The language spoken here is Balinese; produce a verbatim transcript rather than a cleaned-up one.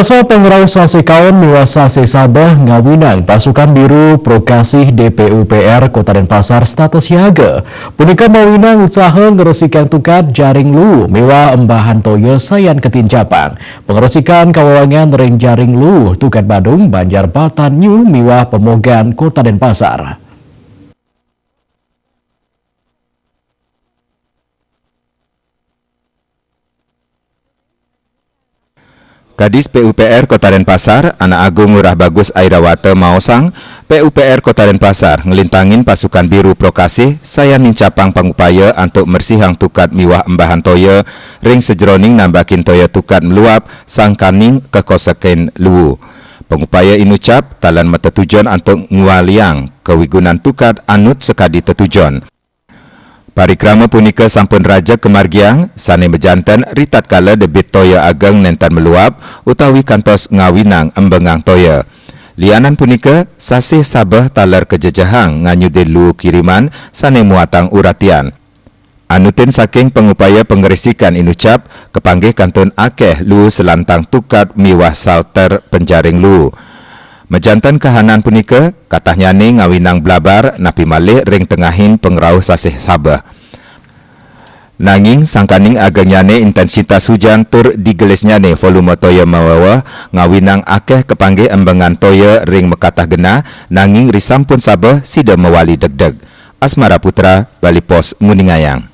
Sasih pengrauh sasih kaon miwah sasih sabeh ngawinang pasukan biru prokasih D P U P R Kota Denpasar status siaga. Punika mawinang usaha ngresikang tukad jaring luwu miwah embahan toya sayan ketincapan. Pengresikan kawawangan ring jaring luwu tukad Badung, Banjar Batan New miwah Pemogan Kota Denpasar. Kadis P U P R Kota Denpasar, Anak Agung Ngurah Bagus Airawata maosang, P U P R Kota Denpasar nglintangin pasukan biru prokasih sayan nincapang pangupaya antuk mersihang tukad miwah embahan toya ring sajeroning nambakin toya tukad meluap sangkaning kakosekin luwu. Pangupaya inucap taler matetujon antuk ngwaliang kawigunan tukad anut sakadi tetujon. Parikrama punika sampun rajeg kamargiang, sane majanten ritatkala debit toya ageng nenten meluap utawi kantos ngawinang embengang toya. Lianan punika, sasih sabeh taler kajejehang nganyudin luwu kiriman sane muatang uratian. Anutin saking pangupaya pangresikan inucap, kapanggih kantun akeh luwu salantang tukad miwah salter penjaring luwu. Majanten kahanan punika, katahnyane ngawinang blabar napi malih ring tengahing pangrauh sasih sabeh. Nanging sangkaning agengnyane intensitas hujan tur digelisnyane volume toya maweweh ngawinang akeh kapanggih embengan toya ring makatah genah, nanging risampun sabeh sida mawali degdeg. Asmara Putra, Bali Post nguningayang.